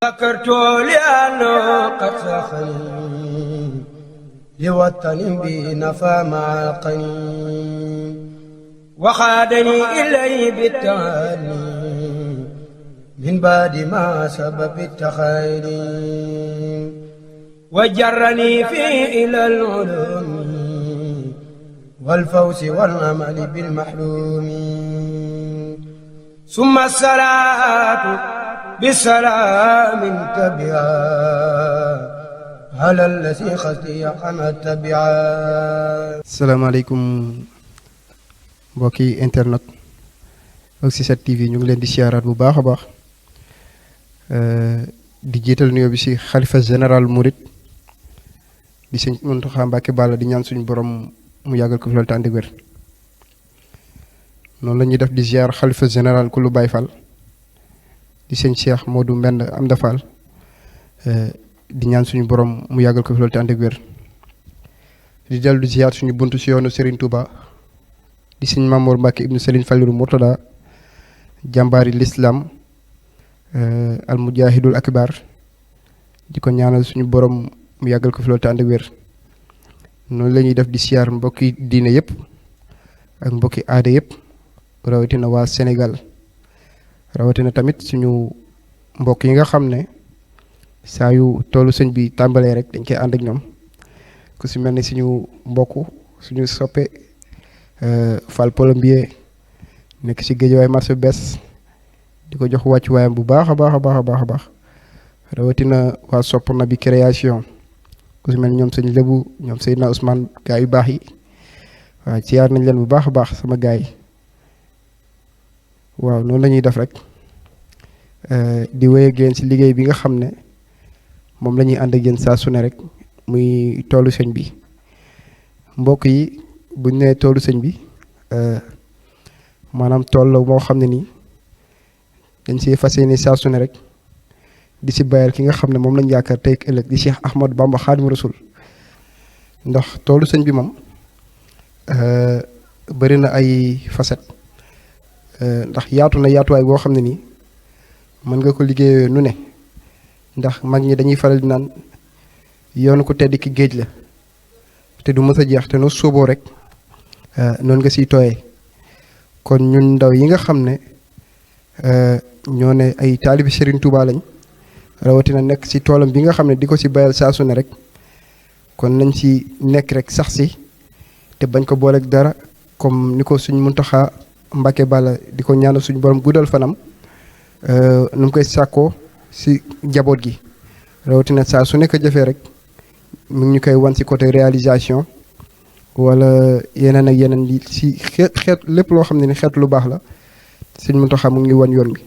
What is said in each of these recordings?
ذكرت لأنه قد سخني لوطن بي نفى مع القنين وخادني إليه بالتهاني من بعد ما سبب التخيل وجرني فيه إلى العلوم والفوز والأمل بالمحلوم ثم الصلاة بسلام تبعا على الذي خزي عن تبعا. salaamaaleykum mbokki internet Oxygène TV ñu ngi leen di siyaaraat bu baax a baax di jiital nuyoo bi si xalifa général Mouride di sëñ Mountakha Mbacké Balla di ñaan suñu borom mu yàggal ko fi loolu te ànd ak wér noonu la ñuy def di ziar xalifa général Kulu Baye Fall di sëñ Cheikh Modou Mbend Amda Fall di ñaan suñu borom mu yàggal ko fi loolu te ànd ak wér di dellu di ziar suñu buntu si yoonu Serigne Touba di sëñ Mamour Mbacké ibnu Serigne Fallilou Mourtada jàmbaari l'islam al mujahidul akbar di ko ñaanal suñu borom mu yàggal ko fi loolu te ànd ak wér noonu la ñuy def di siyaar mbokki diine yëpp ak mbokki aada yëpp rawatina waa Sénégal rawatina tamit suñu mbokk yi nga xam ne saa yu toolu sëñ bi tàmbalee rek dañ koy ànd ak ñoom ku si mel ni suñu mbokk suñu soppe Fall Plombier nekk si Guédiawaye marché bees di ko jox wàccuwaayam bu baax a baax a baax a baax a baax rawatina waa sopp na bi création ku si mel ni ñoom sëñ Lébu ñoom Seydina Ousmane gaa yu baax yi waaw siyaar nañ leen bu baax a baax sama gaa yi waaw noonu la ñuy def rek di wéy ak yéen si liggéey bi nga xam ne moom la ñuy ànd ak yéen saa su ne rek muy toolu sëñ bi mbokk yi buñ nee toolu sëñ bi maanaam tool la moo xam ne nii dañ siy fas yéene saa su ne rek di si bayal ki nga xam ne moom lañ yaakaar tey ëllëg di Cheikh Ahmadou Bamba Xaadimu Rasul ndax toolu sëñ bi moom bëri na ay facette ndax yaatu na yaatuwaay boo xam ne nii mën nga ko liggéeyee nu ne ndax mag ñi dañuy faral di naan yoonu ko tedd ki géej la te du mës a jeex te noo sóoboo rek noonu nga siy tooyee kon ñun ndaw yi nga xam ne ñoo ne ay taalibi Serigne Touba lañ rawatina nekk si toolam bi nga xam ne di ko si bayal saa su ne rek kon nañ si nekk rek sax si te bañ ko booleeg dara comme ni ko suñ Mountakha Mbacké Balla di ko ñaanal suñu borom guddal fanam nu mu koy sàkkoo si njaboot gi rawatina saa su nekk jëfee rek mu ngi ñu koy wan si côté réalisation wala yeneen ak yeneen li si xeet lépp loo xam ne ni xeetu lu baax la suñ Mountakha mu ngi wan yoon bi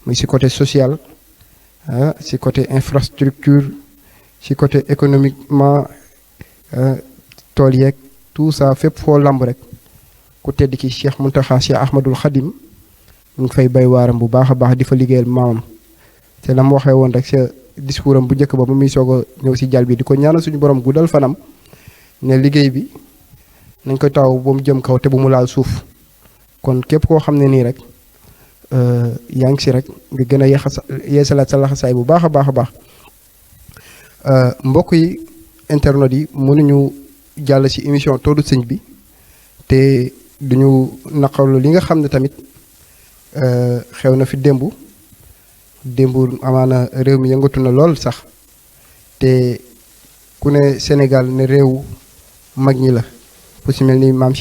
muy si côté social si côté infrastructure si côté économiquement tool yeeg tout ça fépp foo lamb rek ku tedd ki Cheikh Mountakha Cheikh Ahmadul Khadim mu ngi fay bay waaram bu baax a baax di fa liggéeyal maamam te la mu waxee woon rek sa discours am bu njëkk ba mu muy soog a ñëw si jal bi di ko ñaanal suñu borom guddal fanam ne liggéey bi nañ ko taw ba mu jëm kaw te bu mu laal suuf kon képp koo xam ne nii rek yaa ngi si rek nga gën a yeesalaat sa laxasaay bu baax a baax a baax mbokk yi internet yi mënuñu jàll si émission toolu sëñ bi te duñu naqarlu li nga xam ne tamit xew na fi démb amaana réew mi yëngatu na lool sax te ku ne Sénégal ne réew mag ñi la ku si mel ni maam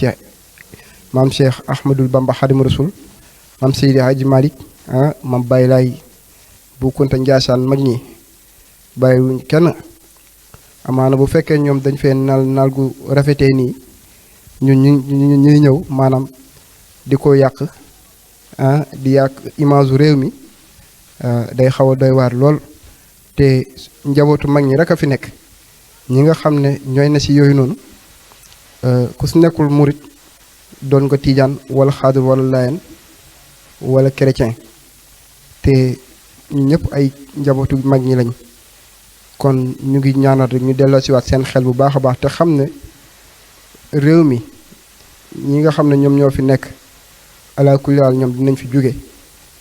Cheikh Ahmadou Bamba Xaadimu Rasul maam Seydi Hadji Malick maam Baye Laay bu Kunta Njaasaan mag ñi bàyyiwuñ kenn amaana bu fekkee ñoom dañ fee naal gu rafetee nii ñun ñuy ñëw maanaam di ko yàq di yàq image réew mi day xaw a doy waar lool te njabootu mag ñi rek a fi nekk ñi nga xam ne ñooy na si yooyu noonu ku si nekkul murit doon nga tiijaan wala xaadir wala layen wala chrétien te ñu ñëpp ay njabootu mag ñi lañ kon ñu ngi ñaanal rek ñu delloo si waat seen xel bu baax a baax te xam ne réew mi ñi nga xam ne ñoom ñoo fi nekk ala kulli haal ñoom dinañ fi jóge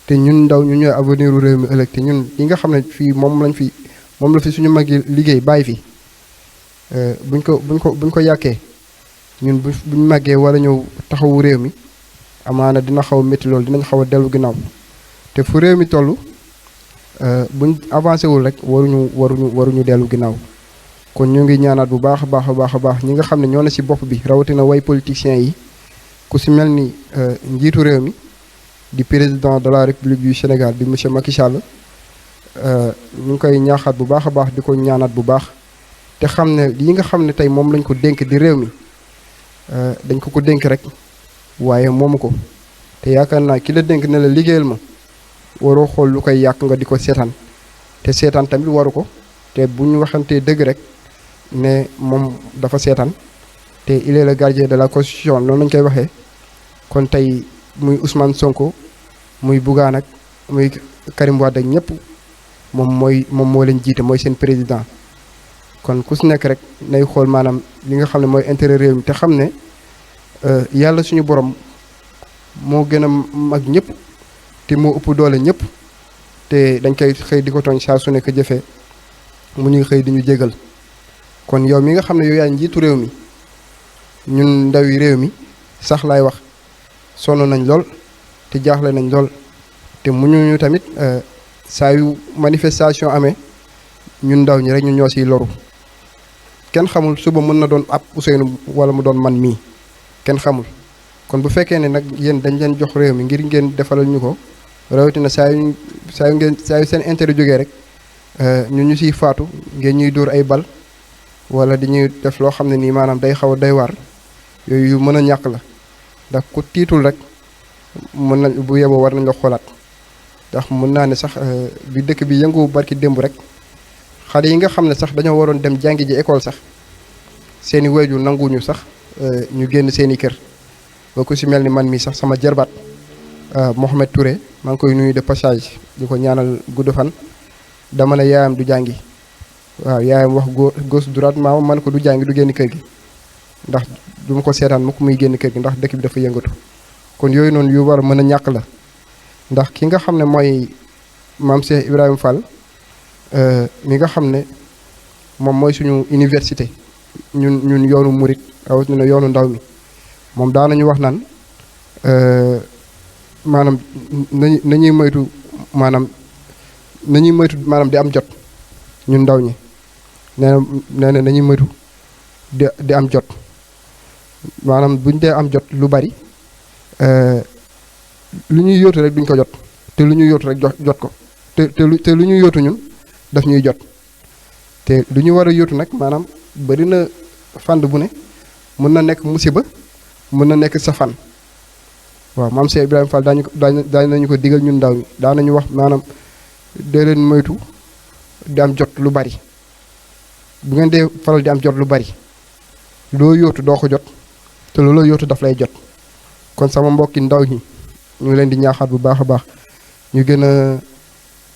te ñun ndaw ñu ñooy avenir u réew mi ëllëg te ñun yi nga xam ne fii moom la fi suñu mag yi liggéey bàyyi fi buñ ko yàkkee ñun buñ màggee wala ñëw taxawu réew mi amaana dina xaw a métti loolu dinañ xaw a dellu ginnaaw te fu réew mi toll buñ avancé wul rek waruñu dellu ginnaaw. kon ñu ngi ñaanaat bu baax a baax a baax a baax ñi nga xam ne ñoo ne ci bopp bi rawatina way politiciens yi ku ci mel ni njiitu réew mi di président de la république du Sénégal di monsieur Macky Sall ñu ngi koy ñaaxaat bu baax a baax di ko ñaanaat bu baax te xam ne lii nga xam ne tey moom lañ ko dénk di réew mi dañ ko dénk rek waaye moomu ko te yaakaar naa ki la dénk ne la liggéeyal ma waroo xool lu koy yàq nga di ko seetaan te seetaan tamit waru ko te bu ñu waxantee dëgg rek ne moom dafa seetaan te il est le gardien de la constitution noonu lañ koy waxee kon tey muy Ousmane Sonko muy Bougane ak muy Karim Wade ak ñëpp moom moo leen jiite mooy seen président kon ku si nekk rek nay xool maanaam li nga xam ne mooy intérêt réew mi te xam ne yàlla suñu borom moo gën a mag ñëpp te moo ëpp doole ñëpp te dañ koy xëy di ko tooñ saa su nekk jëfee mu ñuy xëy di ñu jégal kon yow mi nga xam ne yow yaay njiitu réew mi ñun ndawi réew mi sax laay wax sonn nañ lool te jaaxle nañ lool te mu ñu tamit saa yu manifestation amee ñun ndaw ñi rek ñu ñoo siy loru kenn xamul suba mën na doon ab Ousseynou wala mu doon man mii kenn xamul kon bu fekkee ne nag yéen dañ leen jox réew mi ngir ngeen defalal ñu ko rawatina saa yu seen intérêt jógee rek ñu siy faatu ngeen ñuy dóor ay bal wala di ñuy def loo xam ne nii maanaam day xaw a doy waar yooyu yu mën a ñàkk la ndax ku tiitul rek mën na bu yeboo war nañ la xoolaat ndax mën naa ne sax bi dëkk bi yëngu barki démb rek xale yi nga xam ne sax dañoo waroon dem jàngi ji école sax seeni waajur nanguwuñu sax ñu génn seeni kër ba ku si mel ni man mii sax sama jarbaat Mohamed Touré maa ngi koy nuyu de passage di ko ñaanal gudd fan dama ne yaayam du jàngi waaw yaayam wax gauche droite maama man ko du jàngi du génn kër gi ndax du ma ko seetaan mu ko muy génn kër gi ndax dëkk bi dafa yëngatu kon yooyu noonu yu war a mën a ñàkk la ndax ki nga xam ne mooy maam Cheikh Ibrahima Fall mi nga xam ne moom mooy suñu université ñun yoonu murit rawatina yoonu ndaw mi moom daanañu wax naan maanaam nañuy moytu maanaam di am jot ñun ndaw ñi nee na nañuy moytu di am jot maanaam buñ dee am jot lu bari lu ñuy yóotu rek duñ ko jot te lu ñuy yóotu rek jot ko te lu ñuy yóotu ñun daf ñuy jot te lu ñu war a yóotu nag maanaam bari na fànn bu ne mën na nekk musiba mën na nekk safaan waaw maam Cheikh Ibrahima Fall daañu ko digal ñun ndaw ñi daanañu wax maanaam dee leen moytu di am jot lu bari bu ngeen dee faral di am jot lu bari loo yóotu doo ko jot te looloo yóotu daf lay jot kon sama mbokki ndaw ñi ñu ngi leen di ñaaxaat bu baax a baax ñu gën a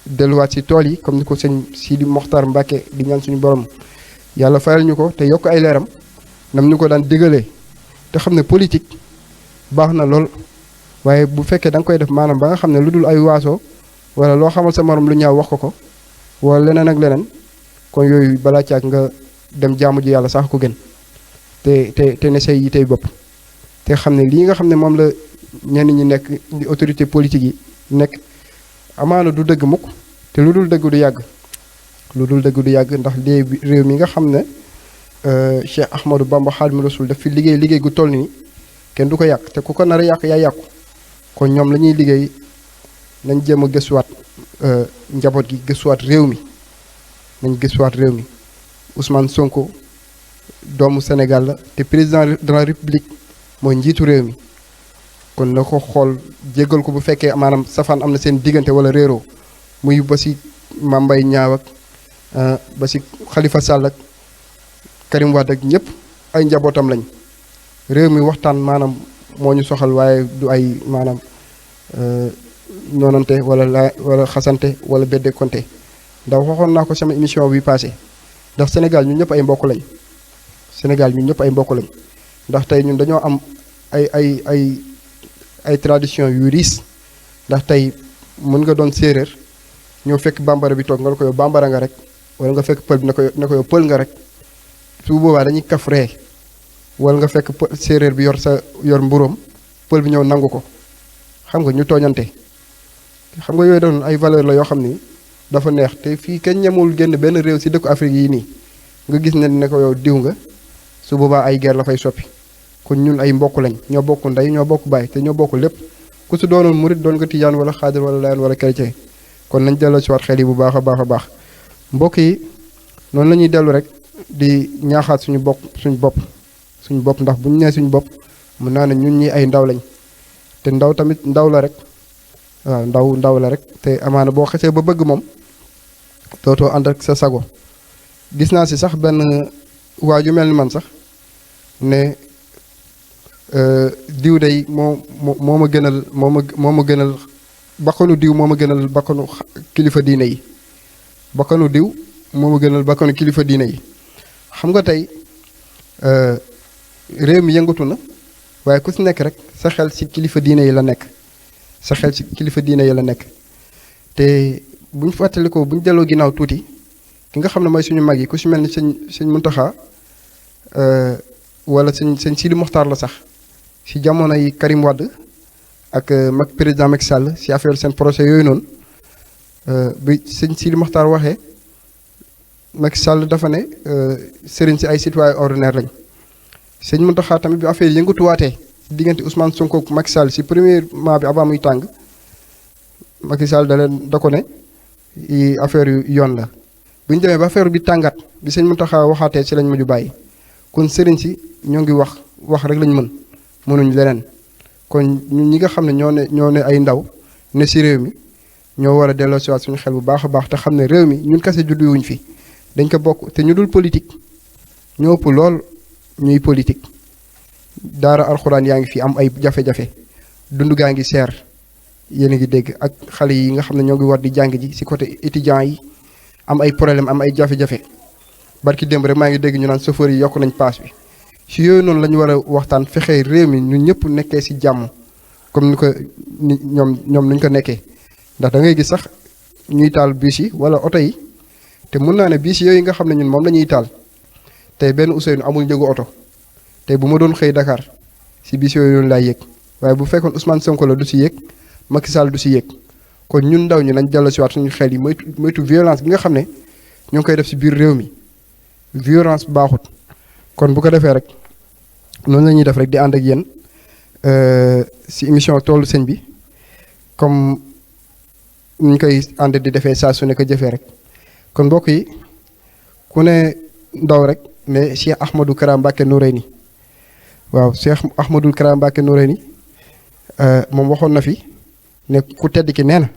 delluwaat ci tool yi comme ni ko sëñ Sidi Mokhtar Mbacke di ñaan suñu borom yàlla fayal ñu ko te yokk ay leeram nam ñu ko daan digalee te xam ne politique baax na lool waaye bu fekkee da nga koy def maanaam ba nga xam ne lu dul ay waaso wala loo xamal sa morom lu ñaaw wax ko wala leneen ak leneen kon yooyu balaa caag nga dem jaamu ji yàlla sax ko gën te ne say yi tey bopp te xam ne lii nga xam ne moom la ñenn ñi nekk di autorité politique yi nekk amaana du dëgg mukk te lu dul dëgg du yàgg ndax léegi réew mi nga xam ne Cheikh Ahmadou Bamba Xaadimu Rasuul daf fi liggéey gu toll nii kenn du ko yàq te ku ko nar a yàq yaa yàqu kon ñoom la ñuy liggéey nañ jéem a gëstuwaat njaboot gi gëstuwaat réew mi nañ gëstuwaat réew mi Ousmane Sonko doomu Sénégal la te président de la République mooy njiitu réew mi kon na ko xool jéggal ko bu fekkee maanaam safaan am na seen diggante wala réeroo muy ba si Mame Mbaye Niang ak ba si Khalifa Sall ak Karim Wade ak ñëpp ay njabootam lañ réew mi waxtaan maanaam moo ñu soxal waaye du ay maanaam noonante wala xasante wala bedde konte ndax waxoon naa ko sama émission bi passé ndax Sénégal ñun ñëpp ay mbokk lañ ndax tey ñun dañoo am ay tradition yu riis ndax tey mën nga doon séeréer ñëw fekk bambara bi toog nga ko yow bambara nga rek wala nga fekk pël bi ne ko yow pël nga rek su boobaa dañuy kaf ree wala nga fekk séeréer bi yor mburóom pël bi ñëw nangu ko xam nga ñu tooñante xam nga yooyu doon ay valeur la yoo xam ni dafa neex te fii kenn ñemul génn benn réew si dëkku Afrique yi nii nga gis ne ko yow diw nga su boobaa ay guerre la fay soppi kon ñun ay mbokk lañ ñoo bokk ndey ñoo bokk baay te ñoo bokk lépp ku si doonoon murit doon nga tijaan wala xaadir wala layeen wala chrétien kon nañ delloo si waat xel yi bu baax a baax mbokk yi noonu la ñuy dellu rek di ñaaxaat suñu bopp ndax bu ñu nee suñu bopp mun naa ne ñun ñi ay ndaw lañ te ndaw tamit ndaw la rek waaw ndaw la rek te amaana boo xesee ba bëgg moom dootoo ànd ak sa sago gis naa si sax benn waa ju mel ni man sax ne diw day moo ma gënal bakkanu diw moo ma gënal bakkanu kilifa diine yi bakkanu diw moo ma gënal bakkanu kilifa diine yi xam nga tey réew mi yëngatu na waaye ku si nekk rek sa xel si kilifa diine yi la nekk te bu ñu fàttalikoo bu ñu delloo ginnaaw tuuti ki nga xam ne mooy suñu mag yi ku si mel ni sëñ Muntaxa wala sëñ Sidi Moxtaar la sax si jamono yi Karim Wade ak mag président Macky Sall si affaire seen projet yooyu noonu bi sëñ Sidi Moxtaar waxee Macky Sall dafa ne sëriñ si ay citoyen ordinaire lañ sëñ Mountakha tamit bi affaire yëngatuwaatee si diggante Ousmane Sonko ak Macky Sall si premièrement bi avant muy tàng Macky Sall da ko ne affaire yu yoon la bu ñu demee ba affaire bi tàngaat bi sëñ Mountakha waxaatee si lañ mujj bàyyi kon sëriñ si ñoo ngi wax rek lañ mënuñ leneen kon ñun ñi nga xam ne ñoo ne ay ndaw ne si réew mi ñoo war a delloo si waat suñu xel bu baax a baax te xam ne réew mi ñun kese judduwuñ fi dañ ko bokk te ñu dul politique ñoo ëpp lool ñuy politique daara alxuraan yaa ngi fi am ay jafe-jafe dund gaa ngi seer yéen a ngi dégg ak xale yi nga xam ne ñoo ngi war di jàng ji si côté étudiants yi am ay problème am ay jafe-jafe barki démb rek maa ngi dégg ñu naan chauffeur yi yokk nañ paas bi si yooyu noonu la ñu war a waxtaan fexe réew mi ñun ñëpp nekkee si jàmm comme ni ko ñoom nuñ ko nekkee ndax da ngay gis sax ñuy taal bus yi wala oto yi te mun naa ne bus yooyu nga xam ne ñun moom la ñuy taal tey benn Ousseynou amul njëgu oto tey bu ma doon xëy Dakar si bus yooyu noonu laay yéeg waaye bu fekkoon Ousmane Sonko la du si yéeg Macky Sall du si yéeg kon ñun ndaw ñi nañ delloo si waat suñu xel yi moytu violence bi nga xam ne ñoo ngi koy def si biir réew mi violence baaxut kon bu ko defee rek noonu la ñuy def rek di ànd ak yéen si émission toolu sëñ bi comme ñu koy ànd di defee saa su ne ko jëfee rek kon mbokk yi ku ne ndaw rek ne Cheikh Ahmadou Kara Mbacké Noreyni waaw Cheikh Ahmadou Kara Mbacké Noreyni moom waxoon na fi ne ku tedd ki nee na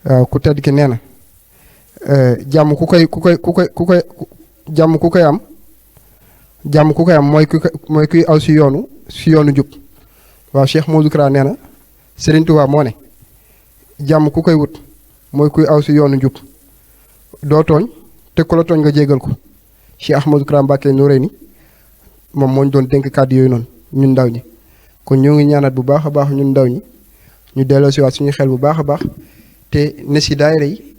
waaw ku tedd ki nee na jàmm ku koy jàmm ku koy am mooy kuy aw si yoonu jub waaw Cheikh Modou Kara nee na Serigne Touba moo ne jàmm ku koy wut mooy kuy aw si yoonu njub doo tooñ te ku la tooñ nga jégal ko Cheikh Ahmadou Kara Mbacké Noreyni moom moo ñu doon dénk kàddu yooyu noonu ñun ndaw ñi kon ñoo ngi ñaanat bu baax a baax ñun ndaw ñi ñu delloo si waat suñu xel bu baax a baax te ne si daayira yi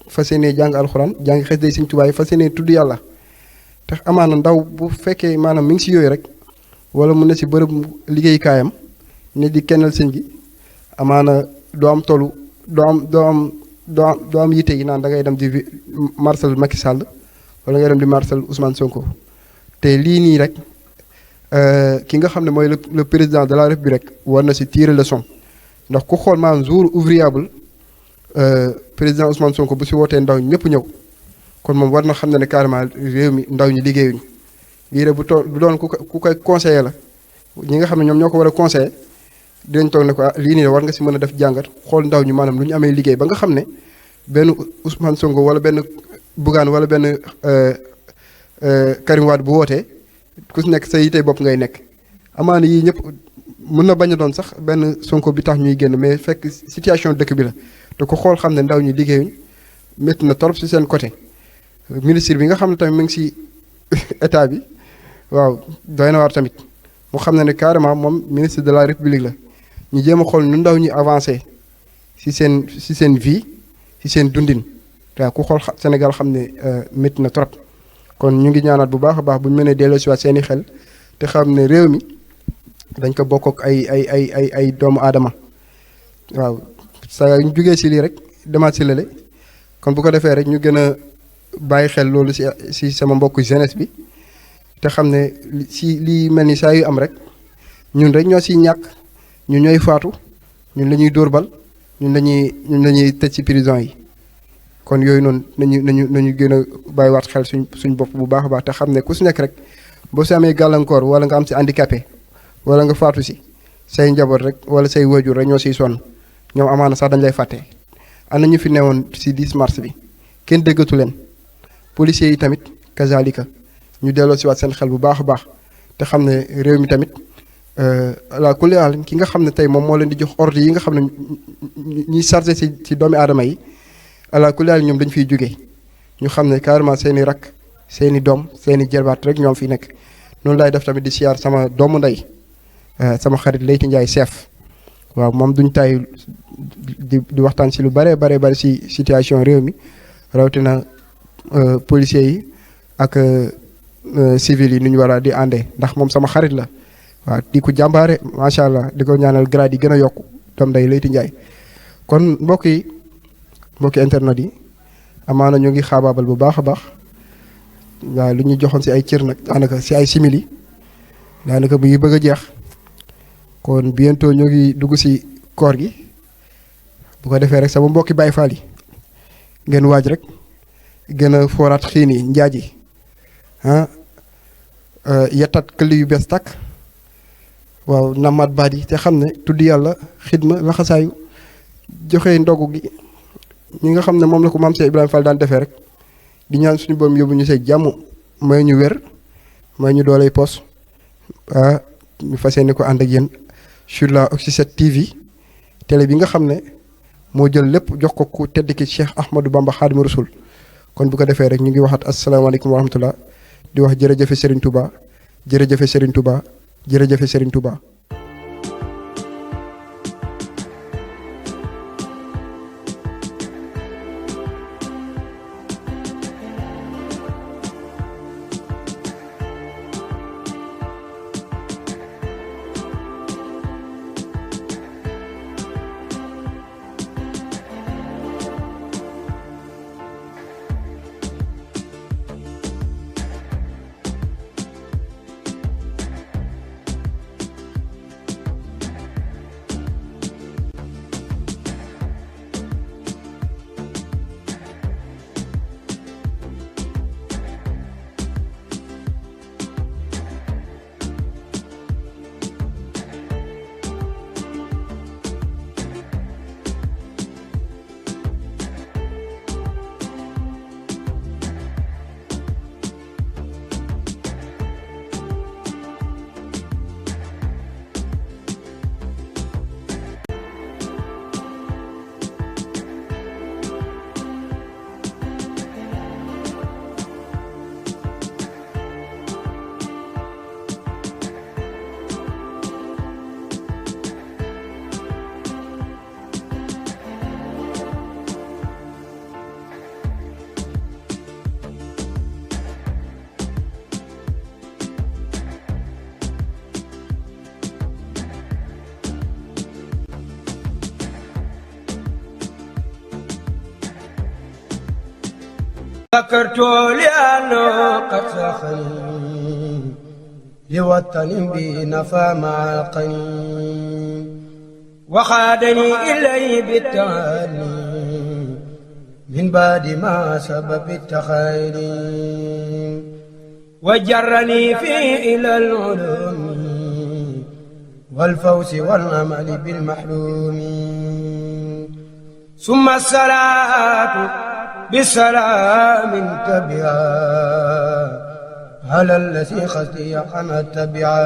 fas yéenee jàng alxuraan jàng xes day Serigne Touba yi fas yéenee tudd yàlla te amaana ndaw bu fekkee maanaam mi ngi si yooyu rek wala mu ne si bërëb liggéeykaayam ne di kennal sëñ gi amaana doo am tollu doo am yitte yi naan da ngay dem di marsal Macky Sall wala ngay dem di marsal Ousmane Sonko te lii nii rek ki nga xam ne mooy le président de la République war na si tirer leçon ndax ku xool maanaam jour ouvrable président Ousmane Sonko bu si wootee ndaw ñëpp ñëw kon moom war na xam ne carrément réew mi ndaw ñi liggéeyuñu lii rek bu doon ku koy conseiller la ñi nga xam ne ñoom ñoo ko war a conseiller dinañ toog ne ko lii nii war nga si mën a def jàngat xool ndaw ñi maanaam lu ñu amee liggéey ba nga xam ne benn Ousmane Sonko wala benn Bougane wala benn Karim Wade bu wootee ku si nekk sa yitey bopp ngay nekk amaana yii ñëpp mën na bañ a doon sax benn Sonko bi tax ñuy génn mais fekk situation dëkk bi la te ko xool xam ne ndaw ñi liggéeyuñ métti na torop si seen côté ministre bi nga xam ne tamit mu ngi si état bi waaw doy na waar tamit mu xam ne carrément moom ministre de la république la ñu jéem a xool nu ndaw ñi avancé si seen vie si seen dundin waaw ku xool Sénégal xam ne métti na trop kon ñu ngi ñaanaat bu baax a baax bu ñu mënee delloosiwaat seen i xel te xam ne réew mi dañ ko bokk ak ay doomu aadama waaw saa ñu jugee si lii rek demaat si lële kon bu ko defee rek ñu gën a bàyyi xel loolu si sama mbokku jeunesse bi te xam ne si lii mel ni saa yu am rek ñun rek ñoo siy ñàkk ñun ñooy faatu ñun la ñuy dóor bal ñun la ñuy tëj ci prison yi kon yooyu noonu nañu gën a bàyyiwaat xel suñ bopp bu baax a baax te xam ne ku si nekk rek boo si amee gàllankoor wala nga am si handicapé wala nga faatu si say njaboot rek wala say waajur rek ñoo siy sonn ñoom amaana sax dañ lay fàtte. am na ñu fi newoon si 10 mars bi kenn déggatu leen policiers yi tamit kazalika ñu delloo si waat seen xel bu baax a baax te xam ne réew mi tamit la kulli aal ki nga xam ne tey moom moo leen di jox ordre yi nga xam ne ñuy chargé si doomi aadama yi ala kulli aal ñoom dañu fiy jógee ñu xam ne carrément seen i rakk seen i doom seen i jerbaat rek ñoom fi nekk noonu laay def tamit di siyaar sama doomu ndey sama xarit Leyti Ndiaye chef waaw moom duñ tay di waxtaan si lu bare bari si situation réew mi rawatina policiers yi ak civil yi nu ñu war a di àndee ndax moom sama xarit la waaw di ko jàmbaare macha allah di ko ñaanal grade yi gën a yokku doom day Leyti Ndiaye kon mbokki internet yi amaana ñu ngi xaabaabal bu baax a baax waaw lu ñu joxoon si ay cër nag daanaka si ay simili daanaka bu ngi bëgg a jeex kon bientôt ñu ngi dugg si koor gi bu ko defee rek sama mbokki Baay Faal yi ngeen waaj rek gën a fooraat xiin yi njaaji yettat këli yu bees tàkk waaw namaat baat yi te xam ne tudd yàlla xidma laxasaayu joxe ndogu gi ñi nga xam ne moom la ko maam Cheikh Ibrahima Fall daan defee rek di ñaan suñu boom yóbbu ñu see jàmm may ñu wér may ñu dooley pos ñu fas yéene ko ànd ak yéen sur la Oxy 7 TV télé bi nga xam ne moo jël lépp jox ko ku tedd ki Cheikh Ahmadou Bamba Xaadimu Rasul kon bu ko defee rek ñu ngi waxat asalaamaaleykum wa rahmatullah di wax jërëjëfe Serigne Touba jërëjëfe Serigne Touba jërëjëfe Serigne Touba. ذكرت لأنه قد ساخني لوطن به نفى مع القنين وخادني إليه بالتعالي من بعد ما سبب التخيل وجرني فيه إلى العلوم والفوز والأمل بالمحلوم ثم الصلاة بسلام تبعا على الذي خزي عن التبعا